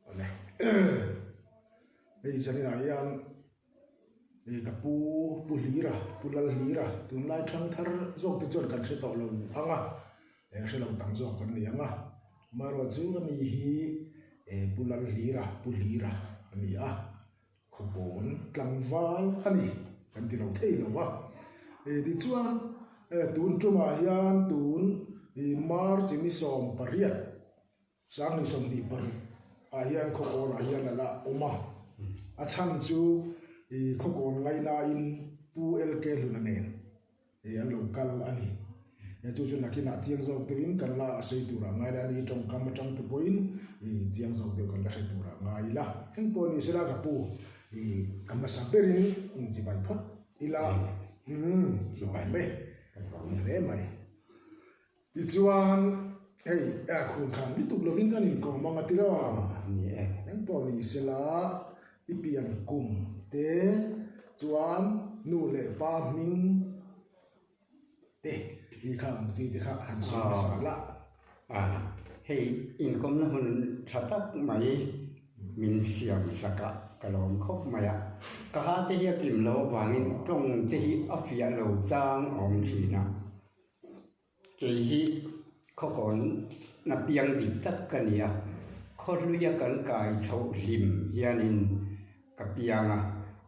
Awle. Hei zaninah hian ih ka pu Pu Hlira, Pu Lal Hlira tunlai thlang thar zawk te chuan kan hre tawh lo ang a, eh hre lo tam zawk kan ni ang a. Amaherawhchu chu ani hi eh Pu Lal Hlira, Pu Hlira a ni a, khawpawn tlangval a ni kan ti lo thei lo a. Eh tichuan eh tun tumah hian tun ih March ni 18 Sanghnih 26 ah hian khawkawn ah hian a la awm a, a chhan chu ih khawkawn ngainain Pu LK Hluna nen ih an lo kal a ni. Chu chu nakinah chiang zawk deuhin kan la a sawi turah ngai la ni, tawngkam atang te pawhin ih chiang zawk deuh kan la hre turah ngai ila. Engpawh ni sela ka pu ih a hmasa berin inchibai phawt ila umm lawm e, ka lawm hle mai. Tichuan, hei a khur khan lutuk lovin kan inkawm ang a ti lo a. Ni e. Engpawh ni sela, i pian kum te chuan nu leh pa hming te ni kha ang chi te kha han sawi hmasa la. A, hei inkawmna hun tha tak mai min siam sak a, ka lawm khawp mai a. Ka ha te hi a kim lo avangin tawng te hi a fiah lo chang a awm thin a. Kei hi khawkawn na piang dik tak ka ni a, khawhluia kan kai chhoh hlim hianin ka piang a.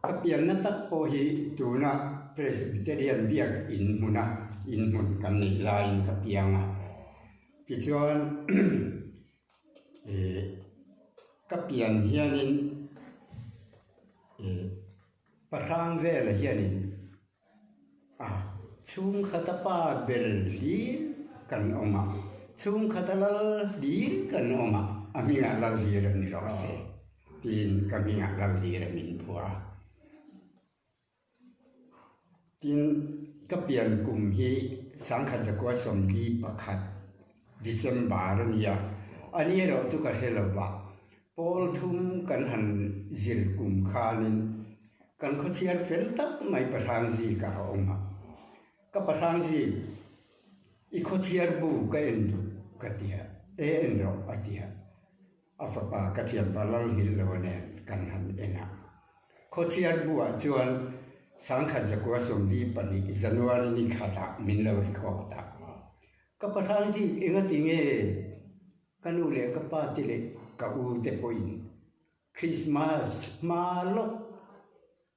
Ka pianna tak pawh hi tuna Presbyterian biak in hmuna in hmun kan neih laiin ka piang a. Tichuan ih ka pian hianin ih pahrang vela hianin A, chhungkhata pa ber hlir kan awm a, chhungkhata lal hlir kan awm a, a hmingah lal hlir a ni rawh se tiin ka hmingah lal hlir a min phuah a. Tin, ka pian kum hi 1941 December a ni a, a ni erawh chu ka hre lo va, Pawl thum kan han zir kum khanin Kan khawchhiar fel tak mai Pahrang zikah a awm a, ka Pahrang zik i khawchhiar bu ka en duh ka ti a, e en rawh a ti a, a fapa ka thianpa Lalhmil lo nen kan han en a. Khawchhiar buah chuan 1942 January ni khatah min lo record a, ka Pahrang zik engati nge ka nu leh ka pa te leh ka u te pawhin Christmas hma lawk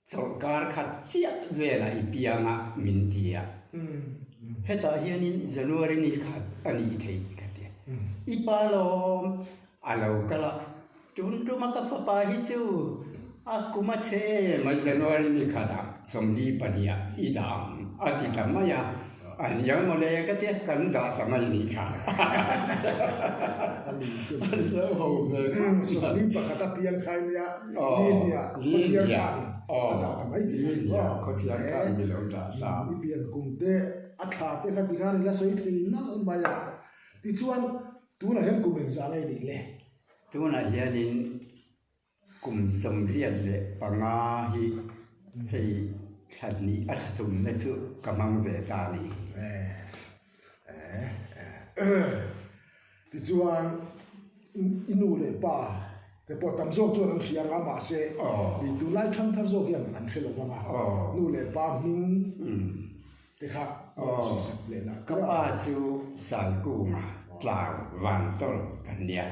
chawlhkar khat chiah velah i piang a min ti a, hetah hianin January ni khat a nih theih ka ti a, i pa lawm a lo kal a, tun tuma ka fapa hi chu a kum a chhe em a January ni khatah 42 ah i dah ang a ti ta mai a. A hniang mawle ka tia kan dah ta mai nih kha. A ni chu. An lo ho ve khawp mai. Sawmli pakhat a piang khai nia, ni hnia khawthiar khan a dah ta mai tih a ni maw? Khawthiar khan mi lo dah ta. I pian kum te a thla te kha tikhan i la sawi thei nalh mai a. Tichuan tunah hian kum engzah nge nih le? Tunah hianin Kum 85 hi hei thla hnih a thla tumna chu ka hmang ve ta a ni. Tichuan i nu leh pa te pawh tam zawk chuan an hria ang a, mahse tunlai thangthar zawk hian an hre lo vang a, nu leh pa hming te kha an sawi sak leh lah. Ka pa chu Saikunga tlau Vantawlh kan nia.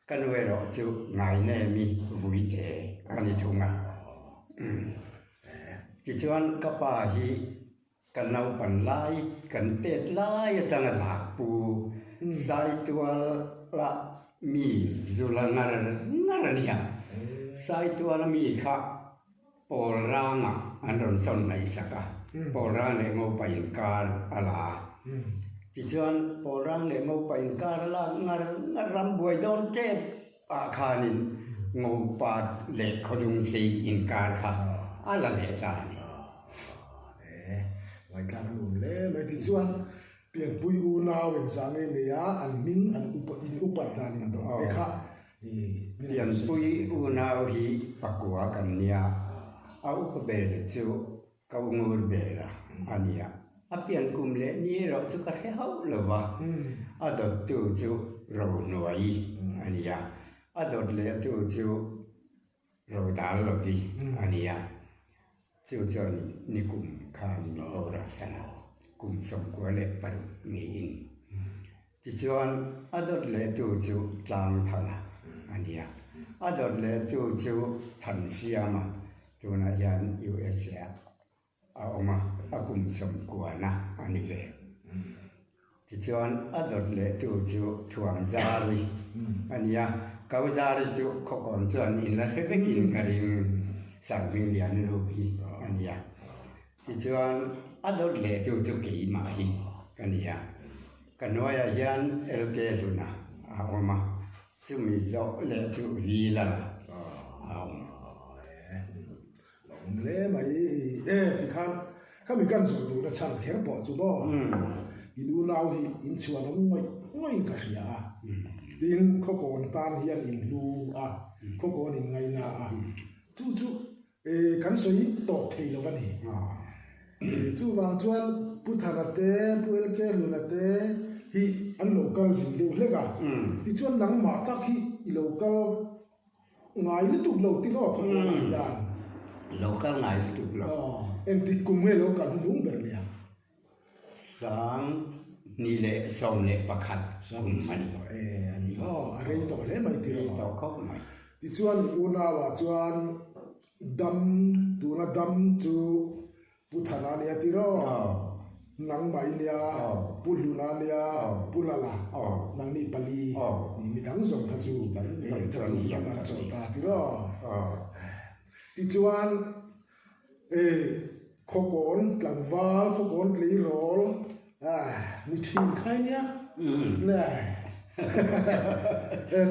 Ka nu erawh chu ngainemi vuite a ni thung a. Tichuan ka pa hi ka naupan lai, kan tet lai atanga dak pu Saituala mi zu la ngar ngar a nia. Saituala mi kha Pawl rangah an rawn sawn ngaihsak a, Pawl rang leh Ngopa inkar a la a. Tichuan Pawl rang leh Ngopa inkar a lak ngar ngar ram buai dawn tep ah khanin Ngopa leh Khawdungsei inkar kha a la leh ta a ni. E, ngaihthlak a nuam hle mai. Tichuan pianpui unau engzah nge nei a, an hming an upa in upat dan indawh te kha Pianpui unau hi pakua kan nia, a upa ber chu ka ungur ber a a nia. A pian kum leh ni erawh chu ka hre hauh lo va, a dawttu chu Rohnuai a ni a, a dawt lehtu chu Rodal lovi a ni a. Chu chuan nikum khan mi boral san a, kum 96 niin. Tichuan a dawt lehtu chu Tlangthana a ni a, a dawt lehtu chu Thansiama, tunah hian USA ah a awm a, a kum sawmkuana a ni ve. Tichuan a dawt lehtu chu Thuamzari a ni a, Kauzari chu khawkawn chuan in la hre vekin ka ring, Sanghmingliana nu hi a ni a. Tichuan a dawt lehtu chu keimah hi ka ni a, ka hnuaiah hian LK Hluna a awm a, chumi zawh leh chu Vilala a awm. Lo awm hle mai e tikhan khami kan zawh duhna chhan kher pawh chu maw in unau hi in chhuan awm ngawih ngawih ka hria a, tin khawkawn tan hian in hlu a, khawkawn in ngaina a, chu chu kan sawi tawp thei lo a ni. Chuvang chuan Pu Thana te, Pu LK Hluna te hi an lo kal zin deuh hlek a, tichuan nangmah tak hi i lo kal Ngai lutuk lo ti lawk ho pawh hian. Lo kal ngai lutuk lo. Engtik kum nge lo kal hnung ber nia? 2011 kum a ni. E a ni maw? A rei tawh hle mai ti rawh. Rei tawh khawp mai. Tichuan i unauah chuan dam tuna dam chu Pu Thana nia ti raw? Nangmah i nia, Pu Hluna nia, Pu Lala, nangni pali ni midang zawng kha chu chawlh lam an chawlh ta ti raw? Tichuan Khawkawn tlangval, Khawkawn tleirawl ni thin kha i nia.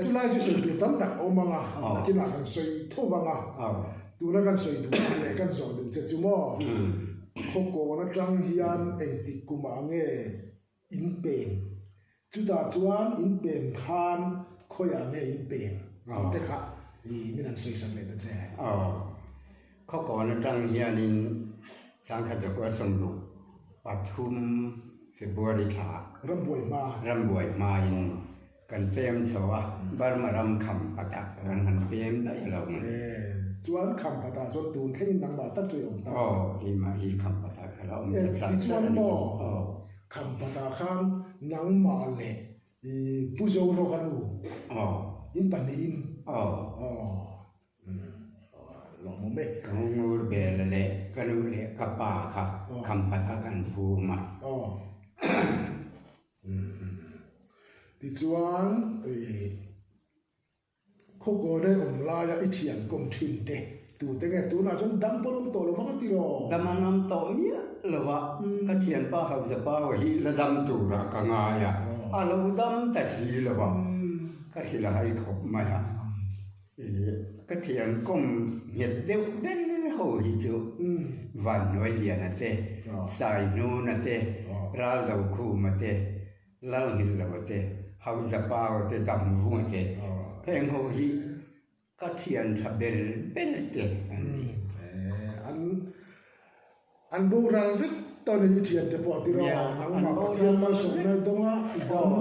Chulai chu sawi tur tam tak a awm ang a, nakinah kan sawi tho vang a. Tuna kan sawi duh ang leh kan zawh duh che chu maw? Khawkawn atang hian engtik kumah nge in pem? Chutah chuan in pem khan khawiah nge in pem tih te kha min han sawi sak leh ta che. Aw, khawkawn atang hianin Sangkhat Zakua 63 February thla Rambuai hma. Rambuai hmain Kan pem chho a, Burma ram Khampatah kan han pem daih lo mai. E, chuan Khampatah chuan tun thlengin nangmah tak chu i awm ta. Aw, keimah hi Khampatah ka la awm ta char char a ni. Tichuan maw, Aw. Khampatah khan nangmah leh i Pu Zorawka nu Aw. in pahnihin. Aw. Aw. Lawmawm e. Ka ngur bel leh ka nu leh ka pa kha Khampatah kan phum a. Aw. Tichuan khawkawn awm laia i thian kawm thin te tute nge tunah chuan dam pawh an awm tawh lo vang a ti raw? Dam an awm tawh miah lo va, ka thianpa Hausa-pa hi la dam turah ka ngai a, a lo dam ta si lo va, ka hrilh a hai khawp mai a. Ka thian kawm nghet deuh ber ho hi chu Vanhnuailiana te, Saihnuna te, Raldokhuma te, Lalnghilhloa te, Hauzapau te, Damvunga te, heng ho hi ka thian tha ber ber te an ni. An boral vek tawh a ni i thiante pawh tiraw? Nangmah Pathian malsawmna i dawng a, i dam,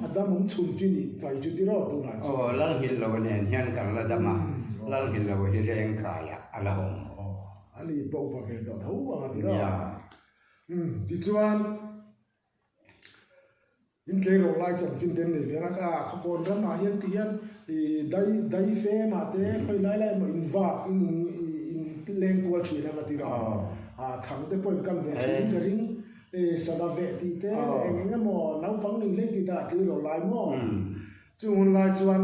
a dam awm chhun chu i nih pai chu tiraw tunah chuan? Aw, Lalnghilh lo nen hian kan la dam a, Lalnghilh lo hi reng kaiah a la awm. Aw, a ni pawh upa ve tawh tho ang a tiraw? Tichuan. In tleirawl lai chanchin te an nei ve a, ka khawkawn ramah hian ti hian ih dai dai femah te khawi lai lai emaw in vak in in leng kual thin ang a ti rawh. Ah thang te pawh in kal ve thin in ka ring ih sana veh tih te eng eng emaw naupang in hlei tih te a tleirawl lai maw. Chung hun lai chuan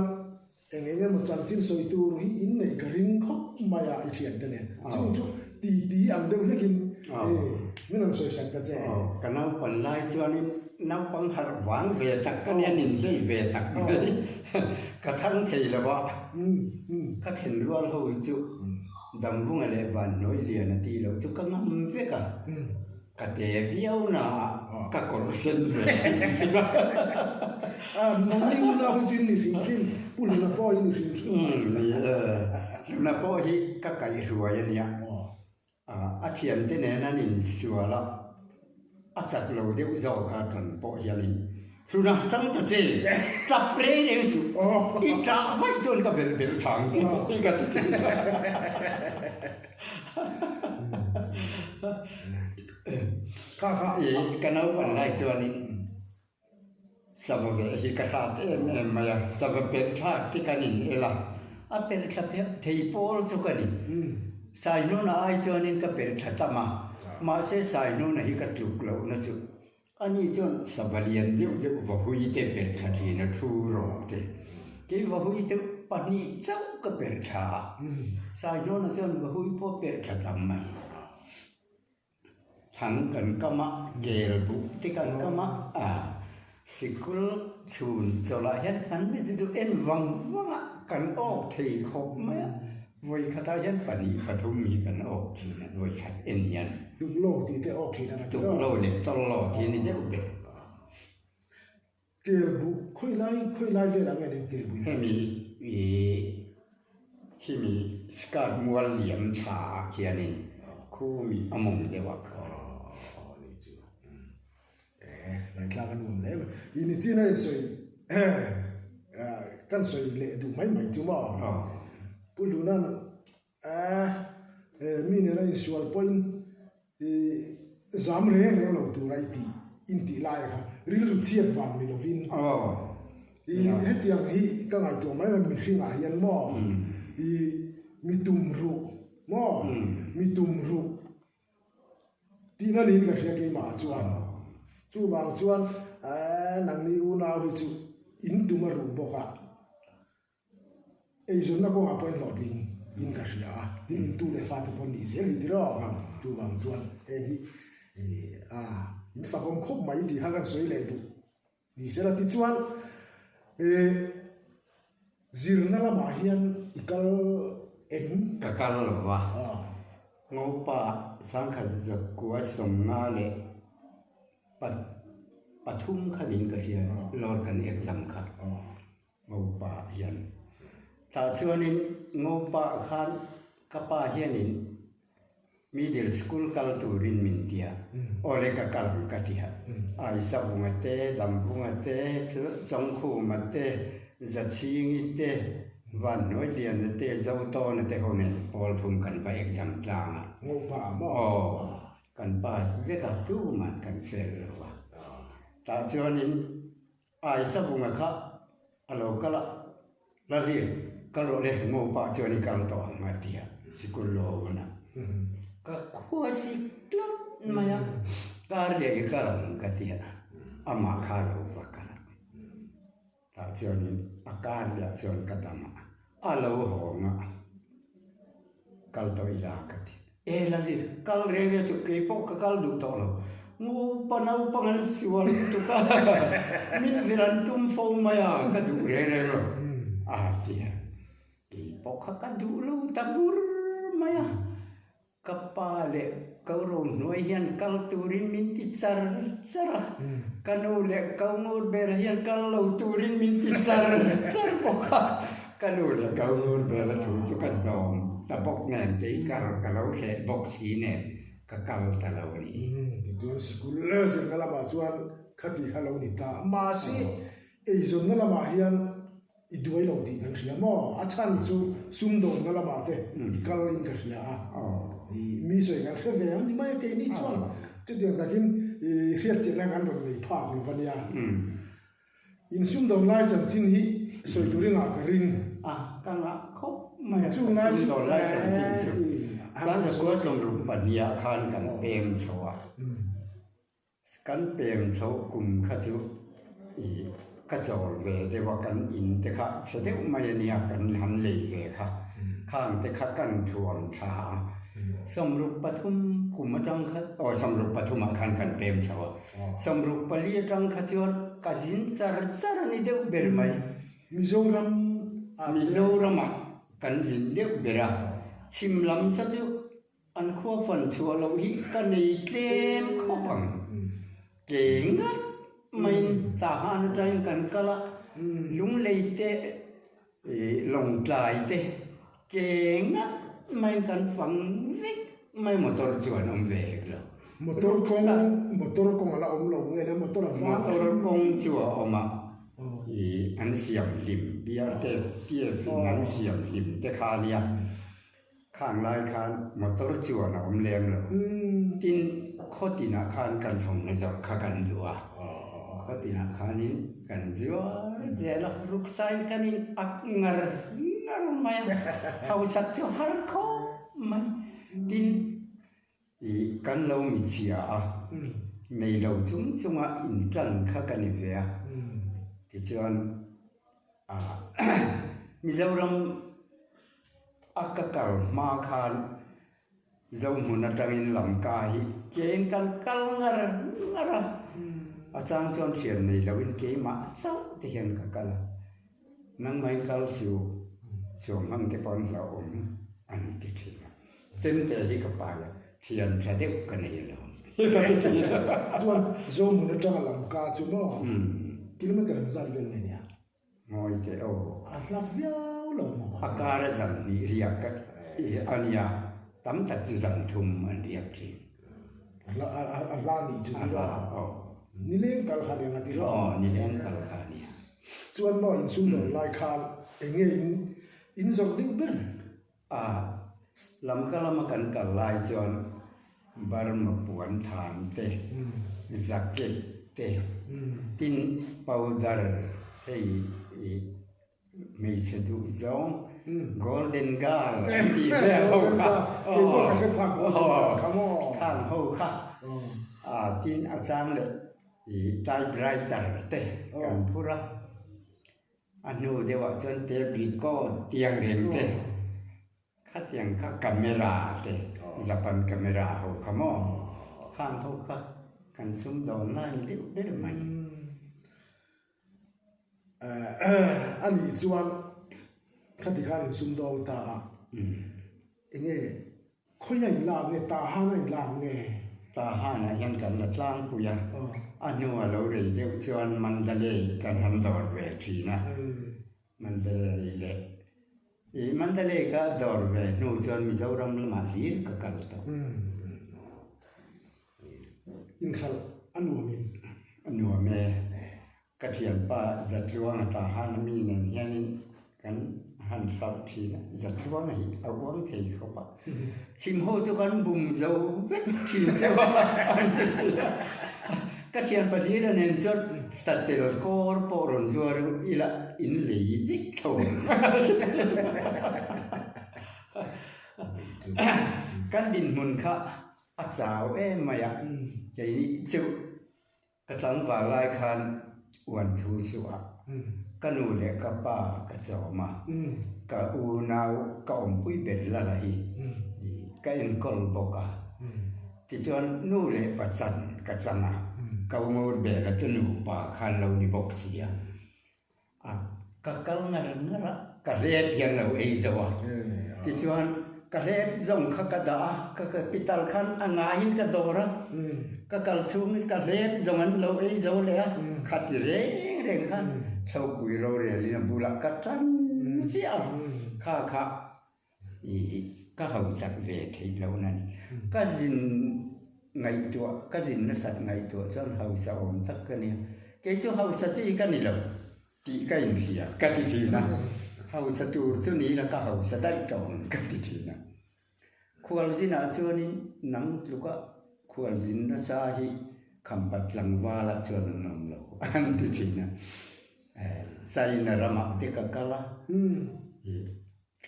eng eng emaw chanchin sawi tur hi in neih ka ring khawp mai a i thiante nen. Chung chu ti ti ang deuh hlekin min rawn sawi sak ta che. Ka naupan lai chuanin naupang harh vang ve tak ka nia nin hlei ve tak mai. Ka thang thei lo a, ka thenrual ho chu Damvunga leh Vanhnuai Liana tih loh chu ka ngam vek a. Ka te viau na ah ka kawr sen ve hrim hrim a. A nangni unau hi chu in ni hrim hrim, Pu Hluna pawh hi ni hrim hrim. Umm ni e, Hluna pawh hi ka kaihhruai a nia. A thiante nen an insual a. A chak lo deuh zawk a ṭan pawh hianin hluna ṭang ta che, ṭap reng reng suh, i ṭah vaih chuan ka belh belh chang che hi ka ti ṭhin. Kha kha. Ka naupan lai chuanin Sava veh hi ka hrat em em mai a, sava pelh thlak te kan in el a, a pelh thla thei pawl chu ka ni. Sainuna ai chuanin ka pelh thla tam a, mahse Sainuna hi ka tluk lohna chu ani chuan sava lian deuh deuh vahui te pelh thla thin a, thu rawh te. Kei vahui te pahnih chauh ka pelh thla a, Sainuna chuan vahui pawh a pelh thla tam mai. Thang kan kam a, gel buh te kan kam a, a sikul chhun chawlh ah hian than ni chu chu en vang vang a kan awk thei khawp mai a, vawi khatah hian pahnih pathum hi kan awk thin a, vawi khat en hian. Tuklo tih te awk thin a ni. Tuklo leh tawllo tih a ni deuh ber. Kel buh khawi lai khawi lai velah nge nen kel buh in Hemi ih khimi skirt mual liam tha ah khianin khumi a mawng deuh a kha. Aw ni chu e ngaihthlak a nuam hle mai. Ih ni chin a in sawi kan sawi leh duh mai mai chu maw Pu Hluna'n A, mi nena insual pawhin i zam reng reng lo tura i tih intih lai kha rilru chhiat vang ni lovin i hetiang hi ka ngaihtuah mai mai mihringah hian maw i mi tum ruh maw mi tum ruh tihna niin ka hria keimah chuan chuvang chuan nangni unau hi chu in tum a ruh bawk a. Eizawnna kawngah pawhin hlawhtling in ka hria a, tin intu leh fate pawh nih zel hi tiraw? Chuvang chuan heng hi a in fakawm khawp mai tih kha kan sawi leh duh ni sela. Tichuan zirna lamah hian i kal eng? Ka kal lo va, Ngopa sangkhat zakua 50 leh pathum kha niin ka hria, lawr kan exam kha. Ngopa hian. Tah chuanin Ngopa khan ka pa hianin middle school kal turin min ti a, awle ka kal ang ka ti a. Aisavunga te, Damvunga te, Chawngkhuma te, Zachhingi te, Vanhnuailiana te, Zotawna te ho nen pawl thum kan va exam tlang a. Ngopa maw? Aw, kan pass vek a, tuman kan fail lo a. Tah chuanin Aisa vunga kha a lo kal a, Lalhlir, kal rawh le, ngo pah chuan i kal tawh ang a ti a, sikul lo hun a. Ka khua sik tlat mai a, kar leh i kal ang ka ti a, amah kha a lo va kal a. Tah chuanin a kar leh chuan ka dam a, a lo hawng a, kal tawh ila ka ti. E Lalit, kal reng reng suh, kei pawh ka kal duh tawh lo. Ngopa naupang an sual lutuk a, min vil an tum fo mai a, ka duh reng reng lo a ti a. Kei pawh kha ka duh lo ta bur mai a, ka pa leh ka rohnuai hian kal turin min ti char char a, ka nu leh ka ngur ber hian kal lo turin min ti char char bawk a. Ka nu leh ka ngur ber a thu chu ka zawm ta bawk nen kei kar ka lo hreh bawk si nen ka kal ta lo a ni. Tichuan sikul zirna lamah chuan khati kha lo ni ta. Mahse eizawnna lamah hian i duai lo tih kan hria maw? A chhan chu sumdawnna lamah te i kal in ka hria a. Mi sawi kan hre ve ang ni mai a keini chuan chutiang takin i hriatchiahna kan rawn nei phak lo va nia. Insumdawn lai chanchin hi sawi turin ah ka ring. A, ka ngah khawp mai a, sumdawn lai chanchin chu. Chuan zakua sawmruk pahnih ah khan kan pem chho a, kan pem chho kum kha chu ih ka chawl ve deuh a, kan in te kha chhe deuh mai a nia kan han lei ve kha, khang te kha kan thuam tha a, 63 kum atang kha, aw 63 ah khan kan pem chho a. 64 atang kha chuan ka zin char char a ni deuh ber mai. Mizoram ah Mizoram ah kan zin deuh ber a, chhim lam sa chu an khua fan chhuah loh hi ka nei tlem khawp ang. Ke ngat maiin Tahan atangin kan kal a, Lunglei te Lawngtlai te ke ngat maiin kan fang vek mai motor chuan awm ve hek lo. Motor kawng motor kawng a la awm lo nge le motor a vang Motor kawng chu a awm a, ih an siam hlim BRTS in an siam hlim te kha a nia. Khang lai khan motor chuan a awm lem lo. Tin, khaw tinah khan kan thawmhnaw zawrh kha kan duh a. Khaw tinah khanin kan zuar zel a, ruksain kan in ak ngar ngar mai a, hausak chu har khawp mai. Tin, ih kan lo michhia a, nei lo chung chunga intan kha ka ni ve a. Tichuan, Mizoram A ka kal hma khan Zohmun atangin Lamka hi kein kan kal ngar ngar a, a chang chuan thian nei loin keimah chauh te hian ka kal a, nangmahin kal chu chuanghang te pawh an hlauhawm an ti thin a, chemte hi ka pai a, thian tha deuh ka nei alawm hi ka ti thin a. Chuan Zohmun atanga Lamka chu maw kilometer engzat vel nge nia? Ngawi teh aw. A hla viau lo maw? A kar a zan hnih riak a nia, tam tak chu zan thum an riak thin. A hla a hla nih chu tiraw? A hla aw. Nileng kal kha nia nga tiraw? Aw, nileng kal kha nia. Chuan maw insumdawn lai khan eng nge in in zawrh deuh ber? A lam ka lama kan kal lai chuan Burma puan than te, jacket te, tin powder hei hmeichhe duh zawng golden girl an tih vel ho kha khang ho kha tin a chang leh typewriter te kan phur a. A hnu deuhah chuan tape record tiang reng te, khatiang kha camera te, Japan camera ho kha maw, khang ho kha kan sumdawn lai deuh ber mai. A nih chuan khati khan in sumdawng ta a, enge Khawi a inlak nge? Tahan a inlak nge? Tahanah hian kan la tlangpui a, a hnua lo rei deuh chuan Mandalay kan han dawr ve thin a. Mandalay leh ih Mandalay ka dawr ve hnu chuan Mizoram lamah hlir ka kal tawh. Inhralh a nuamin? A nuam e. Ka thianpa Zatluanga Tahan a mi nen hianin kan han hlauh thin a, Zatluanga hi a uang thei khawp a, chhim ho chu kan bum zo vek thin cheu a an ti thin a. Ka thianpa Hlira nen chuan satel kawr pawh rawn zuar ila in lei vek tho ang a ti thin a. Kan dinhmun kha a chau em mai a, keini chu Ka tlangval lai khan uan thu suah ka nu leh ka pa ka chawm a, ka unau ka awmpui ber la la hi ka enkawl bawk a. Tichuan nu leh pa chan ka chang a, ka ungur bela chu nupa khan lo ni bawk si a. A, ka kal ngar ngar a, ka hlep hian lo ei zo a. Tichuan ka hlep zawng kha ka dah a, ka capital khan a ngaiin ka dawr a, ka kal chhungin ka hlep zawng an lo ei zo leh a, khati reng reng khan Hlopui rorelin a bulah ka tan chiah a, kha kha I ka hausak ve theih lo na ni. Ka zin ngaihtuah, ka zin nasat ngaihtuah chuan hausa awm tak ka nia. Kei chu hausa chi ka ni lo tih ka inhria ka ti thin a. Hausa tur chu ni la ka hausa daih tawh ang ka ti thin a. Khualzinah chuanin nang tluka khualzin nasa hi khampat tlangvalah chuan an awm lo an ti thin a. China ramah te ka kal a.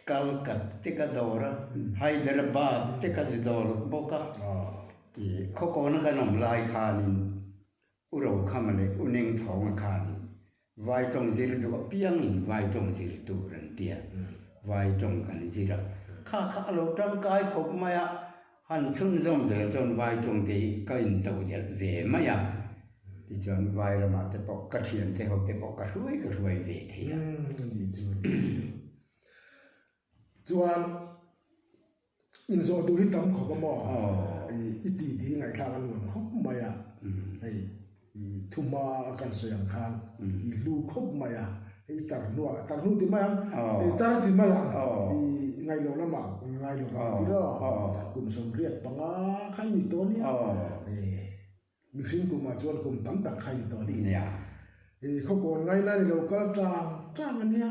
Kalkat te ka dawr a, Hyderabad te ka dawr bawk a. Khawkawna kan awm lai khanin U Rokhama leh U Nengthawnga khanin Vai tawng zir duh apiangin Vai tawng zir tur an ti a, Vai tawng kan zir a. Kha kha a lo tangkai khawp mai a, han chhunzawm zel chuan Vai tawng te hi ka intoh delh ve mai a. Tichuan Vai ramah te pawh ka thiante ho te pawh ka hruai ka hruai ve thei a. Chuan inzawh duh hi tam khawp a maw? I ti ti ngaihthlak a nuam khawp mai a, hei i thuhma a kan sawi ang khan i hlu khawp mai a. Hei tar hnuah, tar hnu ti mai ang, tar ti mai ang, i ngaih loh lamah ngai lo vang ti rawh. Kum 85 kha i ni tawh nia. Mihring kumah chuan kum tam tak kha i ni tawh a ni. I khawkawn ngai lai i lo kal tang tang a nia.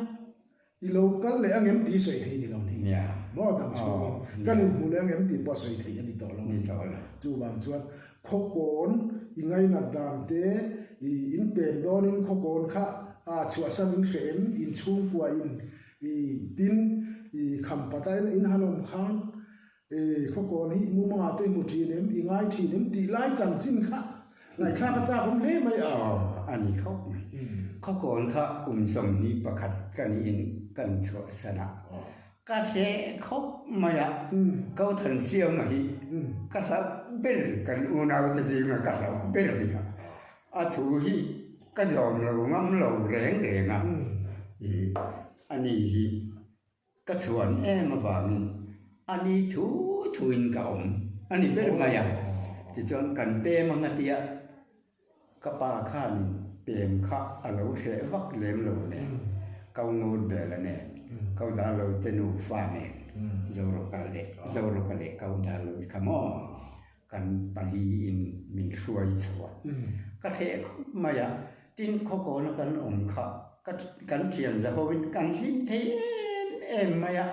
I lo kal leh ang em tih sawi theih a ni lo ni. Maw dang chhungin kan inhmu leh ang em tih pawh sawi theih a ni tawh lo a ni. Chuvang chuan khawkawn i ngainat dan te, i inpem dawnin khawkawn kha a chhuahsan in hreh em, inchhungkua in i tin i khampata in han awm khan E, khawkawn hi mumanga te hmu thin em, i ngai thin em tih lai chanchin kha ngaihthlak a chak awm hle mai a. Aw, a ni khawp mai. Khawkawn kha kum 21 ka niin kan chhuahsan a, ka hreh khawp mai a, Kothan Siama hi ka hlauh ber, kan unaute zinga ka hlauh ber a ni a, a thu hi ka zawm lo ngam lo reng reng a, a ni hi Ka chhuan em avangin a ni thu thuin ka awm a ni ber mai a, tichuan kan pem ang a tia ka pa khanin pem kha a lo hreh vak lem lo nen, kau ngur bel a nen, kau dar lo te nufa nen, Zorawka leh Zorawka leh kau dar lo kha maw kan pali in min hruai chho a, ka hreh khawp mai a, tin khawkawna kan awm kha ka kan thian zahoin kan hlim thei em em mai a,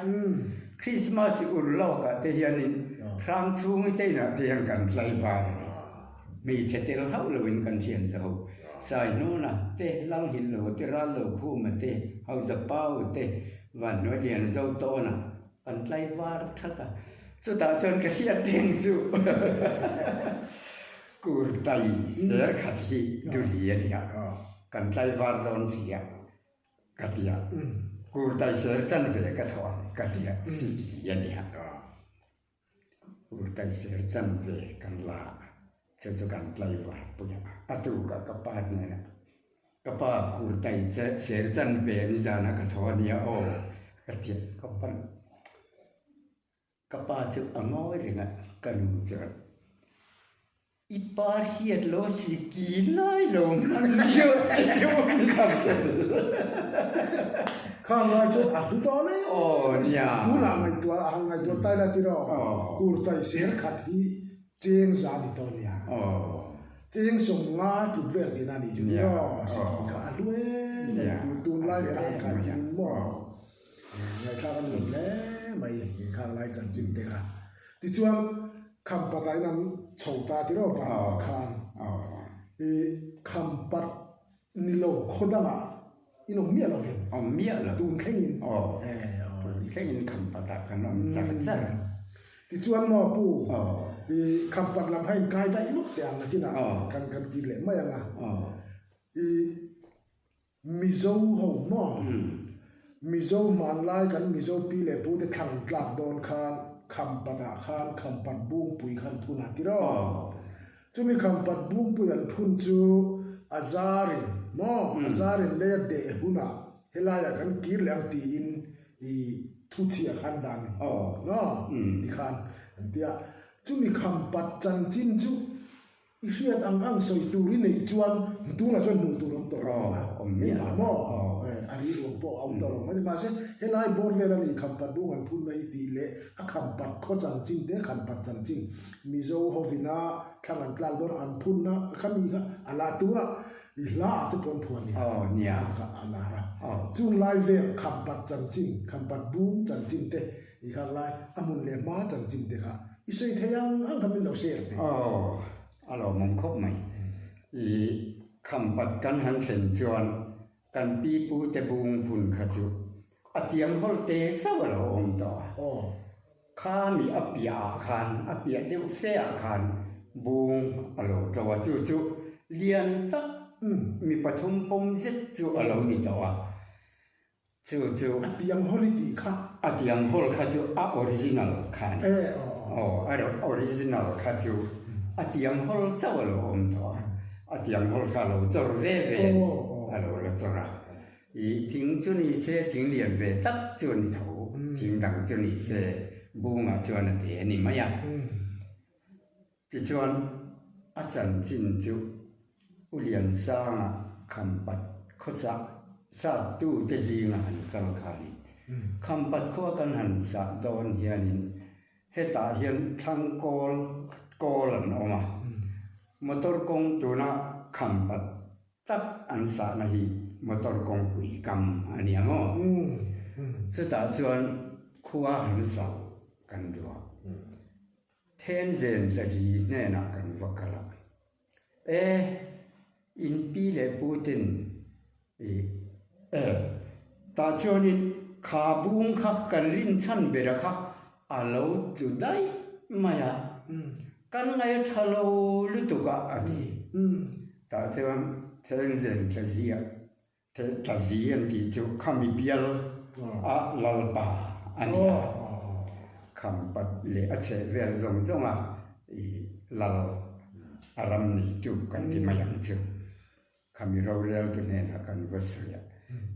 Christmas ur lawkah te hianin hrang chhungi te inah te hian kan tlai var a ni, hmeichhe tel hauh loin kan thian zaho, Saihnuna te, Langhillo te, Rallokhuma te, Hauzapau te, Vanhnuailian Zotawna, Kan tlai var that a, chutah chuan ka hriat reng chu kurtai ser khat hi duli a ni a, kan tlai var dawn si a ka ti a, kurtai ser chanve ka thawh ang ka ti a, siki a ni a, kurtai ser chanve kan la a, chu chu kan tlai var pui a, a tukah ka pa hnenah Ka pa kurtai ser chan ve nizan a ka tho a nia aw ka ti a, ka pan ka pa chu a ngawi reng a, ka nu chuan i pa hriat lo si ki lai lo hman lio te chu ka hre Kha ngai chuan a hlu tawh hle aw nia tunah ngaihtuah a han ngaihtuah tai la tiraw kurtai ser khat hi Cheng za ni tawh nia. Cheng 50 tluk vel tihna a nih chu tiraw? Sikhi kha a hlu em em tun tunlai leh a han khai thin in maw? Ngaihthlak a nuam hle mai inkhak lai chanchin te kha. Tichuan Khampat ah in an chho ta tiraw pa khan i Khampat ni lo khaw dangah in awm miah lo vem? Awm miah lo. Tun thlengin? Aw, tun thlengin Khampat ah kan awm char char. Tichuan maw pu, i Khampat lam kha in kai daih lawk teh ang nakinah kan kan ti leh mai ang a. I Mizo ho maw, Mizo hmanlai kan Mizo pi leh pu te thlang tlak dawn khan Khampat ah khan Khampat bungpui khan phun a tiraw? Chumi Khampat bungpui an phun chu a zarin maw, a zarin lei a deh hunah helaiah kan kir leh ang tiin i thuchhiah khan dah a ni maw tikhan an ti a. Chumi Khampat chanchin chu i hriat ang ang sawi tur i neih chuan tunah chuan hmuh tur awm tawh lo ang a, hei maw a ri ruang pawh a awm tawh lo mai mahse helai bawr vel a ni Khampat bung an phunna hi tih leh a Khampat khaw chanchin te Khampat chanchin Mizo hovina thlang an tlak dawn an phunna kha mi kha a la tura i hla ah te pawh an phuah nia an kha a lar a. Chung lai vel Khampat chanchin, Khampat bung chanchin te i khak lai a hmun leh hma chanchin te kha i sawi thei ang ang kha min lo share teh. Aw, a lawmawm khawp mai. I Khampat kan han thlen chuan kan pi pu te bung phun kha chu a tiang hawl te chauh a lo awm tawh a. Khami a piah ah khan, a piah deuh fe ah khan bung a lo to a, chu chu lian tak mi pathum pawm zet chu a lo ni tawh a, chu chu. A tiang hawl i tih kha. A tiang hawl kha chu a original kha a ni. Aw, a original kha chu a tiang hawl chauh a lo awm tawh a, a tiang hawl kha a lo chawr ve ve a ni, a lo la chawr a. I thing chu ni se thing lian ve tak chu a ni tho, thing dang chu ni se bungah chuan a ti a ni mai a. Tichuan a chanchin chu U Liansanga Khampat khawchah. Sap tute zinga han kal khanin Khampat khua kan han sah dawn hianin hetah hian thlang kawl kawl an awm a, motor kawng tuna Khampat tak an sahna hi motor kawngpui kam a nia maw? Chutah chuan khua han sah kan duh a, Thenzen Tlazi hnenah kan va kal a. E, in pi leh pu ten i e, tah chuanin kha bung kha kan rin chhan bera kha a lo tlu daih mai a, kan ngaih a tha lo lutuk a a ti. Tah chuan Thenzen Tlaziah Tlazi an tih chu khami bial a Lalpa a ni a, Khampat leh a chheh vel zawng zawng a i Lal a ram neitu kan ti mai ang chu. Khami roreltu hnenah kan va sawi a,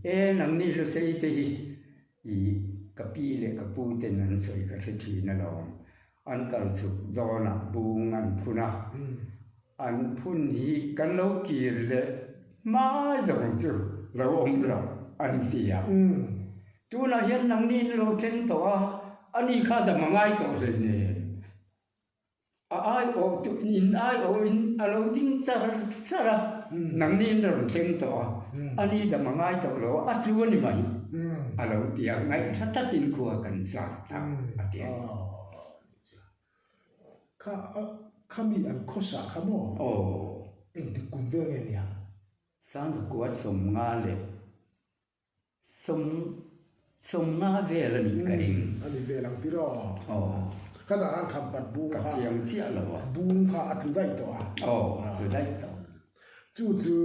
E nangni Lusei te hi i ka pi leh ka pu ten an sawi ka hre thin alawm. An kal chhuk dawnah bung an phun a, an phun hi kan lo kir leh hma zawng chu lo awm lo an ti a. Tunah hian nangni in lo thleng tawh a, ani kha dam a ngai tawh hleinem. A aiawh tu in aiawhin a lo ding char char a, nangni in rawn thleng tawh a, ani dam a ngai tawh lo a, a tlu a ni mai a lo ti a, ngaihtha takin khua kan zat ta a ti a ni. Kha khami an khawsa kha maw? Aw. Engtik kum vel nge nia? Sangzakua 50 leh Sawm, 50 vel a nih ka ring. A ni vel ang tiraw? Aw. Ka dah khan Khampat bung kha. Ka chiang chiah lo a. Bung kha a tlu daih tawh a. Aw, a tlu daih tawh. Chu chu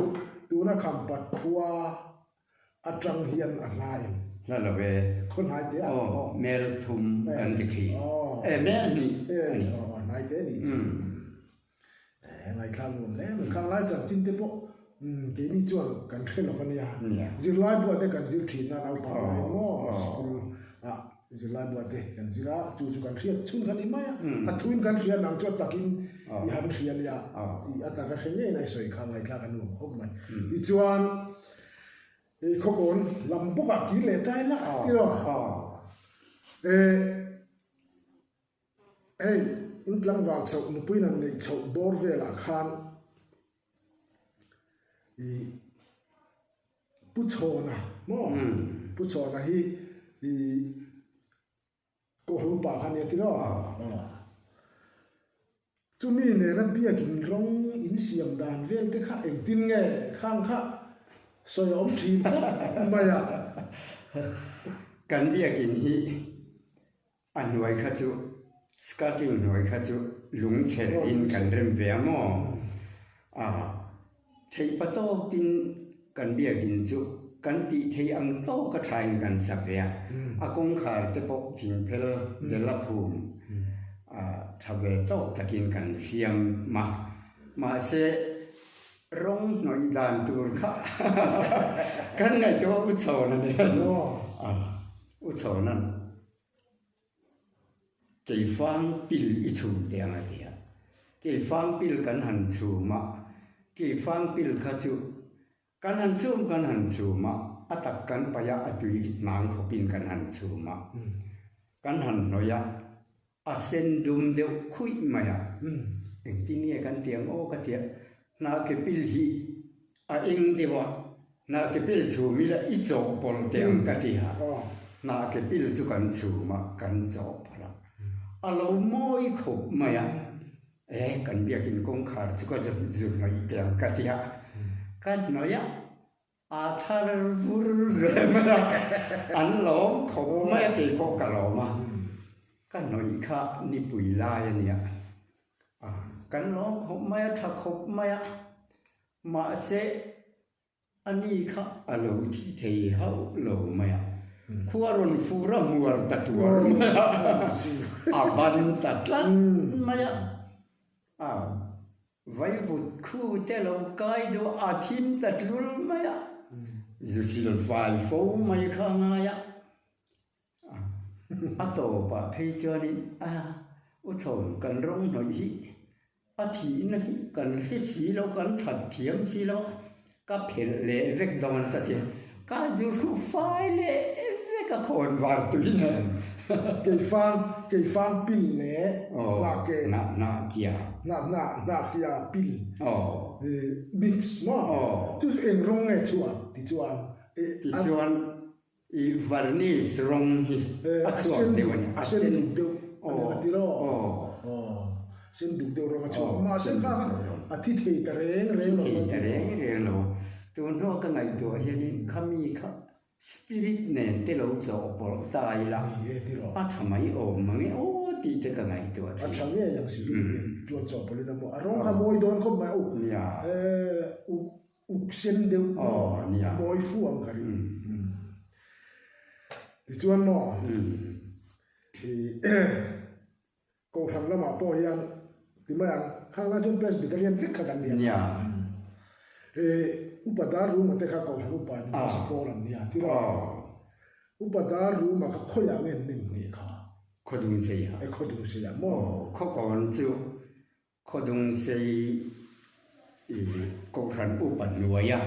tuna Khampat khua atang hian a hla em? Hla lo e. Khaw hnai te a? Aw, mel thum kan ti thin. Aw. E, mel hnih a ni. Aw, hnai te a nih chu. Ngaithlak nuam hle mai. Khang lai chanchin te pawh keini chuan kan hre lo a nia. Zirlai buah te kan zir thin a naupang lai maw sikul ah zirlai buah te kan zir a chu chu kan hriat chhun kha ni mai a. A thuin kan hria nang chu a takin i han hria nia tih a taka hre ngei lai sawi kha ngaithlak a nuam khawp mai. Tichuan i khawkawn lam bawkah kir leh ta ila tiraw? Hei, in tlangval chhoh nupui nan neih chhoh bawr velah khan i Pu Chhawna maw? Pu Chhawna hi i Kawhru pa kha nia tiraw? Chumi nena biakin rawng in siam dan vel te kha engtin nge khang kha sawi a awm thin khawp mai a. Kan biakin hi A hnuai kha chu skirting hnuai kha chu lungchher in kan rem ve a maw? A theih pa tawkin kan biakin chu kan tih theih ang tawk a thain kan sa ve a, a kawngkhar te pawh thingphel dela phum a tha ve tawk takin kan siam a, mahse rawng hnawih dan tur kha kan ngaihtuah u chhawn a nia, u chhawnan. Keifang pil i chhum teh ang a ti a. Keifang pil kan han chhum a, keifang pil kha chu kan han chhum kan han chhum a, a tak kan paih a, a tui hnang khawpin kan han chhum a, kan han hnawih a, a sen dum deuh khuih mai a. Engtin nge kan ti ang aw ka ti a, hnahke pil hi A eng deuh a, hnahke pil chhum ila i chawhpawlh teh ang ka ti a, hnahke pil chu kan chhum a, kan chawhpawlh a, a lo mawi khawp mai a, e kan biakin kawngkhar chu ka zu hnawih teh ang ka ti a, ka hnawih a, a thar vur ve mai a, an lawm khawp mai a keipawh ka lawm a, ka hnawih kha nipui lai a nia. Kan lawm khawp mai a, tha khawp mai a, mahse a ni kha a lo thi thei hauh lo mai a, khua rawn fur a hmuar ta tuar mai a, a ban ta tlat mai a, a vaivut khu te lo kai duh a thim ta tlul mai a, zu silfai fo mai kha a ngai a. A tawpah phei chuanin a u chhawn kan rawng hnawih hi a thihna hi kan hre si lo, kan that thiam si lo, ka phelh leh vek dawn ta ti. Ka zu hru fai leh vek a khawn var tui nen. Keifang, keifang pil leh hnah ke. Hnah, hnah kia. Hnah, hnah, hnah kia pil. Mix maw? Chu chu eng rawng nge chhuah tichuan? Tichuan i varnish rawng hi a chhuak deuh a ni. A sen duk deuh a ni a ti lo. Sen duk deuh rawng a chhuak. Mahse kha kha a thi thei ta reng reng lo. Thi thei ta reng reng lo. Tun hnua ka ngaihtuah hianin khami kha spirit nen te lo chawhpawlh ta ila a tha mai awm mang e aw tih te ka ngaihtuah thin. A tha ngei ang spirit nen chuan chawhpawlhin a maw a rawng kha mawi dawn khawp mai uk uk uk sen deuh maw mawi fu ang ka ring. Tichuan maw Kohhran lamah pawh hian ti mai ang, khang lai chuan Presbyterian vek kha kan ni a. Nia. Upa Dar Ruma te kha Kohhran upa ni hmasa pawl an nia ti rawh. Upa Dar Ruma kha khawiah nge an nem ngheh kha? Khawdungseiah. E Khawdungseiah maw? Khawkawn chu Khawdungsei i Kohhran upa hnuaia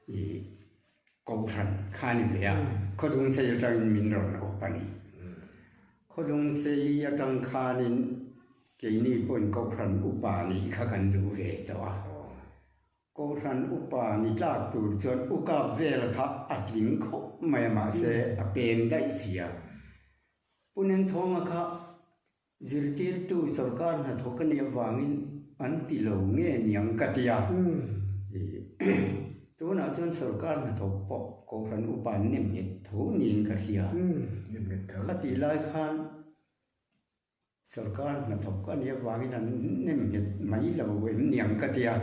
i Kohhran kha a ni ve a, Khawdungsei atangin min rawn awp a ni. Khawdungsei atang khanin keini pawhin Kohhran upa nih kha kan duh ve tawh a. Kohhran upa ni tlak tur chuan u kap vel kha a tling khawp mai a, mahse a pem daih si a. Pu Nengthawnga kha Zirtirtu sorkar hnathawk a nih avangin an ti lo nge niang ka ti a. Tunah chuan sorkar hnathawk pawh Kohhran upa an nem nghet tho niin ka hria. Khatih lai khan sorkar hnathawk a nih avangin an nem nghet mai lo em niang ka ti a.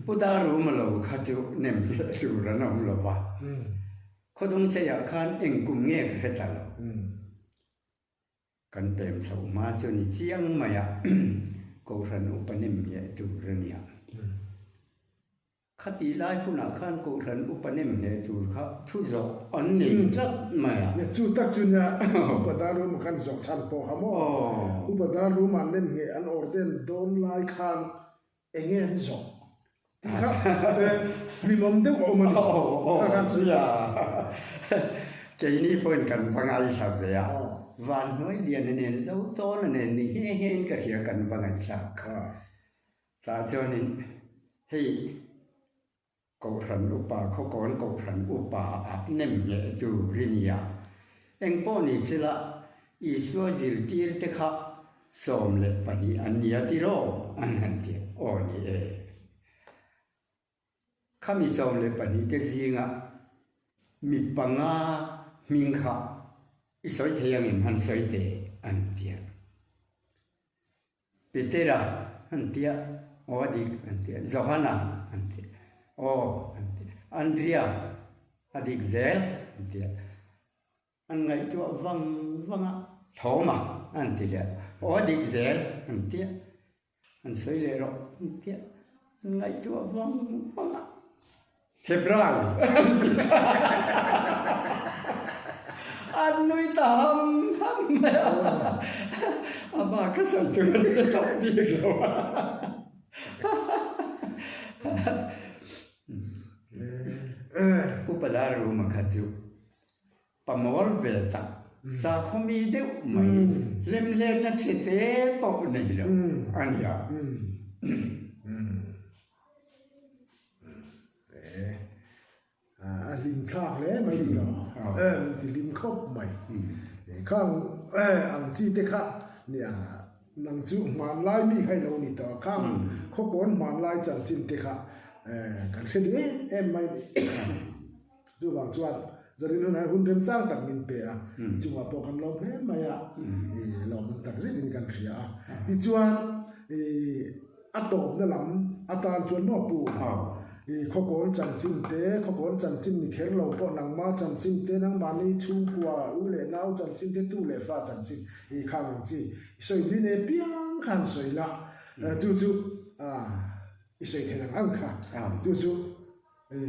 Pu Daruma lo kha chu nem nghet tur an awm lo va. Khawdungseiah khan eng kum nge ka hre ta lo. Kan pem chhoh hma chu ni chiang mai a, Kohhran upa nem ngheh tur a nia. Khatih lai hunah khan Kohhran upa nem ngheh tur kha thu zawh an nei tlat mai a. Nia, chu tak chu nia Upa Dar Ruma khan zawh chhan pawh kha maw? Upa Dar Ruma nem ngheh an order dawn lai khan eng nge an zawh tih kha hlimawm deuh a awm a ni. Kha khan sawi ta. Keini pawhin kan va ngaihla ve a, Vanhnuai Liana nen Zotawna nen ni nghe nghe in ka hria kan va ngaihthlak kha. Tah chuanin hei Kohhran upa khawkawn Kohhran upa ah nem ngheh tur i nia. Engpawh ni sela Isua zirtir te kha 12 an nia tiraw an han ti aw ni e. Khami 12 te zinga mi panga hming kha i sawi thei angin han sawi teh an ti a. Petera an ti a, aw a dik an ti a, Johana an ti a, aw an ti a, Andria a dik zel an ti a, an ngaihtuah vang vang a, Thoma an ti leh a, aw a dik zel an ti a, an sawi leh rawh an ti a, an ngaihtuah vang vang a, Hebrai an ti ta an nui ta ham ham mai a, amah ka sawi tur an hre tawh bik lo a. Upa Daruma kha chu pamawl ve tak, sakhawmi deuh mai, hlemhlenna chhe te pawh nei lo a nia. A hlim thlak hle mai tih lo min ti hlim khawp mai. Khang ang chi te kha nia nang chu hmanlai mi kha i lo ni tawh a, khang khawkawn hmanlai chanchin te kha kan hre duh em em mai ni. Chuvang chuan zanin hunah hian hun remchang tak min pe a, i chungah pawh kan lawm hle mai a, i lawmawm tak zetin kan hria a. Tichuan i a tawpna lam atan chuan maw pu i khawkawn chanchin te, khawkawn chanchin ni kher lo pawh nangma chanchin te, nangmahni chhungkua u leh nau chanchin te, tu leh fa chanchin i khang ang chi i sawi tui nei piang khan sawi la, chu chu i sawi theih ang ang kha chu chu i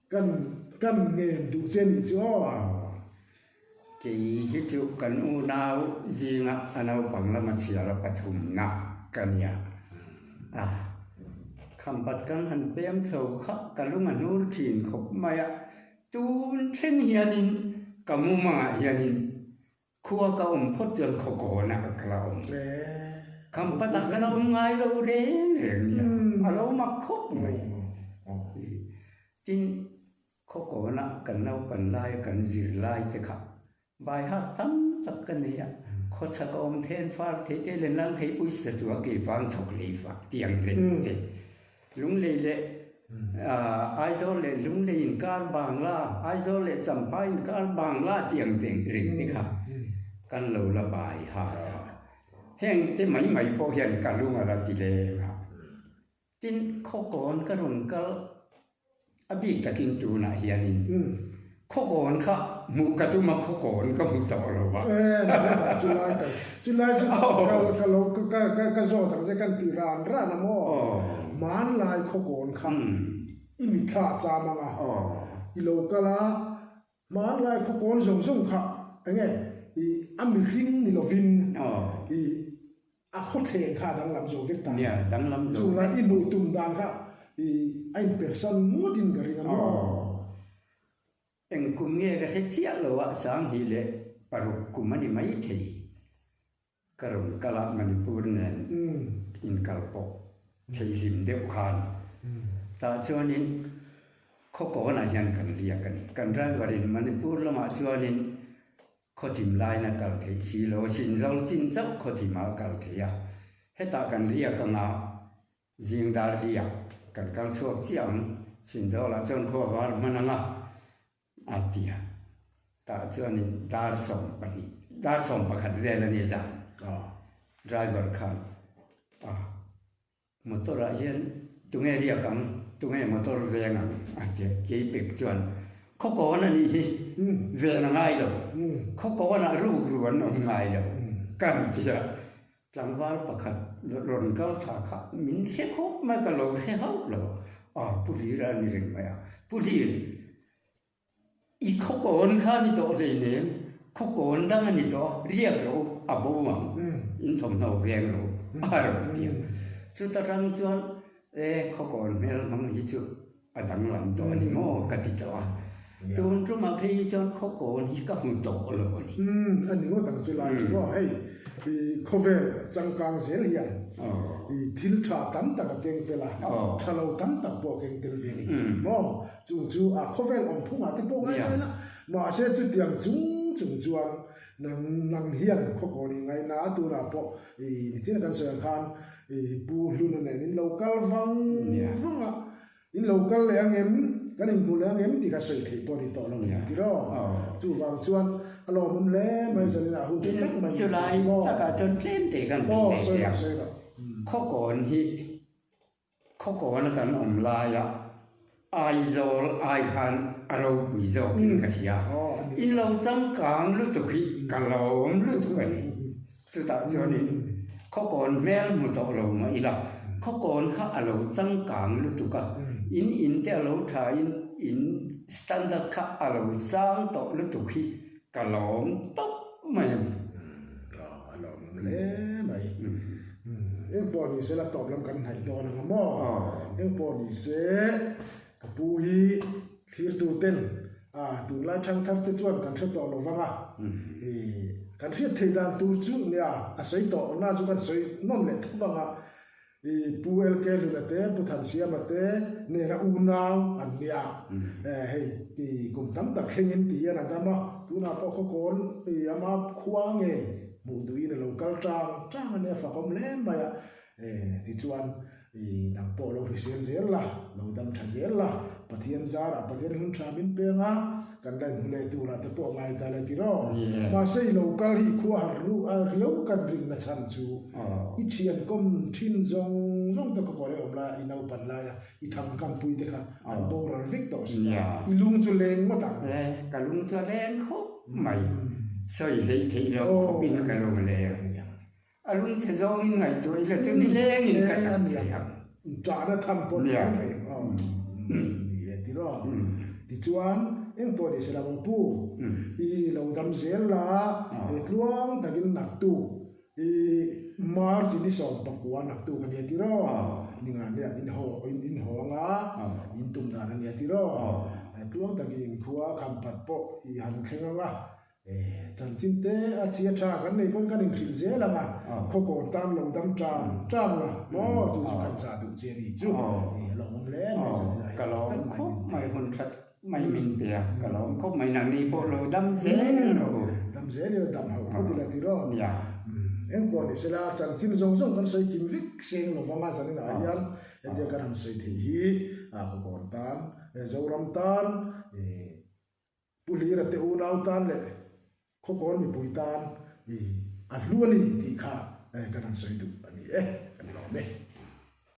Kan kan ngen duh che nih chu aw. Kei hi chu kan unau zinga a naupang lama chhiar a pathumna ka nia. A, khampat kan han pem chho kha ka lung a hnur thin khawp mai a. Tun thleng hianin ka mumangah hianin khua ka awm phawt chuan khawkawnah ka la awm. Khampatah ka la awm ngai lo reng reng nia, a lo mak khawp mai. Tin, khawkawnah kan naupan laia kan zir lai te kha Baiha tam tak ka nei a, khawchhak a awm then far thei te len lang thei pawisa chu a ke vang chhawk lei fak tiang leh te. Lunglei leh Aizawl leh Lunglei inkar Bangla, Aizawl leh Champhai inkar Bangla tiang reng reng te kha kan lo la baiha ta. Heng te mai mai pawh hian ka lung a la ti leng a. Tin, khawkawn ka rawn kal a bik takin tunah hianin khawkawn kha hmuh ka tum a, khawkawn ka hmu tawh lo a. Chulai tak, chulai chu ka lo ka zawt ang che kan ti ran ran a maw? Hmanlai khawkawn kha i mitthla a cham ang a, i lo kal a, hmanlai khawkawn zawng zawng kha enge i a mihring ni lovin i A khawthleng kha a danglam zo vek ta. Nia, danglam zo vek. Chuvang i hmuh tum dan kha i a inpersan ngawtin ka ring a maw? Aw. Eng kum nge ka hre chiah lo a, 2006 kum a ni maithei. Ka rawn kal a, Manipur nen inkal pawh thei hlim deuh khan. Tah chuanin Khawkawnah hian kan riak a ni. Kan driver in Manipur lamah chuanin Khawthim lain a kal theih si lo, Sinzawl chin chauh khawthim ah a kal thei a. Hetah kan riak anga zing dar liah kan kal chhuak chiah ang, Sinzawl ah chuan khua var hman anga a ti a. Tah chuanin dar 12, dar 11 vel a ni zan driver khan a. Motor ah hian tunge riak ang, tunge motor veng ang a ti a, keipek chuan khawkawn a nih hi ven a ngai lo, khawkawn ah ruk ru an awm ngai lo kan ti a, tlangval pakhat rawn kal thla kha min hre khawp mai ka lo hre hauh lo a, Pu Hlira a ni reng mai a, Pu Hlir I khawkawn kha a ni tawh hleinem, khawkawn dang a ni tawh a, riak rawh u, a bo ang, in thawmhnaw veng rawh u, a rawn ti a. Chuta tang chuan e khawkawn hmel hmang hi chu a danglam tawh a ni maw ka ti tawh a. Tun tumah phei hi chuan khawkawn hi ka hmu tawh lo a ni. A ni ngawt ang chu lai chu maw hei i khawvel changkang zel hian i thil tha tam tak a keng tel a, tha lo tam tak pawh a keng tel ve a ni maw. Chung chu a khawvel awm phungah te pawh ngai dawn a, mahse chutiang chung chung chuan nang nang hian khawkawn i ngaina a, tunah pawh i nichin a kan sawi ang khan i Pu Hluna nen in lo kal vang vang a, in lo kal leh ang em, kan inhmu leh ang em tih kha sawi theih pawh a ni tawh lo ni tiraw? Chuvang chuan a lawmawm hle mai zanin ah hun tha tak mai Chulai takah chuan tlem te kan hmu leh teh ang. Khawkawn hi Khawkawn a kan awm laia Aizawl ai khan a ropui zawkin ka hria. In lo changkang lutuk hi ka lawm lutuk a ni. Chutah chuanin Khawkawn hmel hmu tawh lo mah ila, Khawkawn kha a lo changkang lutuk a, in in te a lo tha in in standard kha a lo sang tawh lutuk hi ka lawm tawp mai a ni. A lawmawm hle mai. Eng pawh ni se la tawp lam kan hnaih dawn ang a maw? Eng pawh ni se ka pu hi thlirtu ten a tunlai thangthar te chuan kan hre tawh lo vang a, kan hriat theih dan tur chu nia a sawi tawh na chu kan sawi nawn leh tho vang a. I Pu LK Hluna te, Pu Thansiama te nena unau an nia. Hei ti kum tam tak thlengin ti hian a dam a, tunah pawh khawkawn i ama khua nge hmuh duhin a lo kal tang tang a nia fakawm hle mai a. Tichuan i nang pawh lo hrisel zel la, lo dam tha zel la, Pathian zarah Pathian hun tha min peng a, kan la inhmu leh turah te pawh ngai ta le tiraw. Mahse i lo kal hi i khua har riau kan rinna chhan chu. I thian kawm thin zawng zawng te kawkaw leh awm laia i naupan laia i tham kampui te kha an boral vek tawh si a, i lung chu leng ngawt ang. Le, ka lung chu a leng khawp mai. Sawi hleih theih loh khawpin ka lung a leng. A lung che zawngin ngaihtuah ila chu ni lengin ka chak thei ang. Ṭahna tham pawh ni thei ang. Ni e tiraw. Tichuan, eng pawh ni se la maw pu, i lo dam zel la, tluang takin naktuk I March ni 19 naktuk a nia tiraw? Ni nga nia in haw in in haw anga in tum dan a nia tiraw? Tluang takin inkhua kham phat pawh i han thleng ang a, chanchin te a chhia tha kan nei pawn kan inhrilh zel ang a, khawkawn tan lo dam ṭam ṭam la maw chu chu kan chah duh che ni chu a lawmawm hle mai zanin ah hian. Ka lawm khawp mai hun ṭhat mai min pe a, ka lawm khawp mai nangni pawh lo dam zel rawh u. Dam zel ila dam hauh phawt ila ti rawh. Nia. Engpawh ni sela chanchin zawng zawng kan sawi kim vek seng lovang a zanin ah hian hetia kan han sawi theih hi khawkawn tan Zoram tan Pu Hlira te unau tan leh Khawkawn mipui tan a hlu a ni tih kha kan han sawi duh a ni e, kan lawm e.